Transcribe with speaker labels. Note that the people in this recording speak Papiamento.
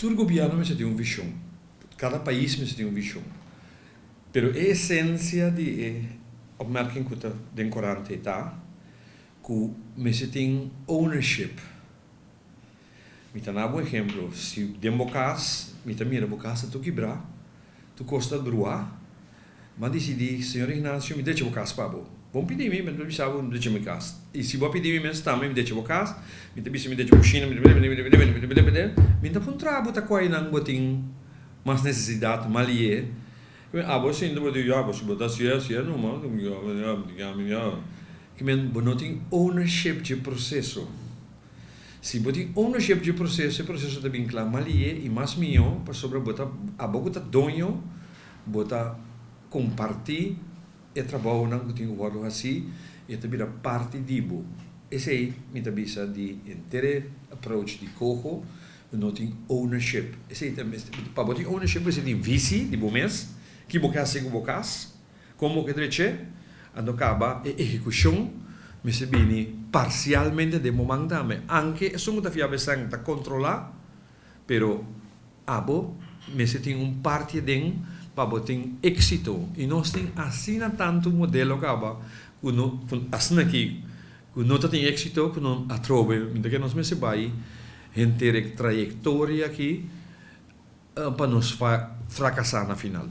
Speaker 1: Tur gobièrnu mester tin un vishon. Kada pais mester tin un vishon. Pero e esensia di e opmerking ku ta den korant ei ta ku mester tin ownership. Mi ta na bo un ehemplo, si den bo kas mi ta mira bo kas ta tur kibrá, tur kos ta bruá, m'a disidí, Señor Ignacio, mi drecha bo kas pa bo. Bo no pidi mi, mi ta bisa bo mi drecha mi kas. I si bo a pidi mi mes tambe mi drecha bo kas, mi ta bisa mi drecha kushina, mi ta Mi ta puntra bo ta kuainan bo tin mas nesesidat, malié. Abo sinti bo di, ya, bo si bo ta hasié, hasié numa. Kimen bo no tin ownership dje proseso. Si bo tin ownership dje proseso, e proseso ta bin kla malié i mas mihó pasobra bo ta, abo ku ta doño, bo ta kompartí e trabounan ku tin ku wòrdu hasí i e ta bira parti di bo. Esei mi ta bisa di henter e approach di Coho, ku no tin ownership. Esei ta mester, pa bo tin ownership bo mester tin visi di bo mes, ki bo ke hasi ku bo kas. Kon bo ke dreche? Anto kaba e ehekushon mester bini parsialmente den bo man tambe. Anke esun ku ta fia besan ta kontrolá, pero abo mester tin un parti aden pa bo tin éksito. I nos tin asina tantu modelo kaba ku no asina aki ku no ta tin éksito ku no atrobe. Mi ta kere nos mester bai henter e trayektoria aki pa nos frakasá na final.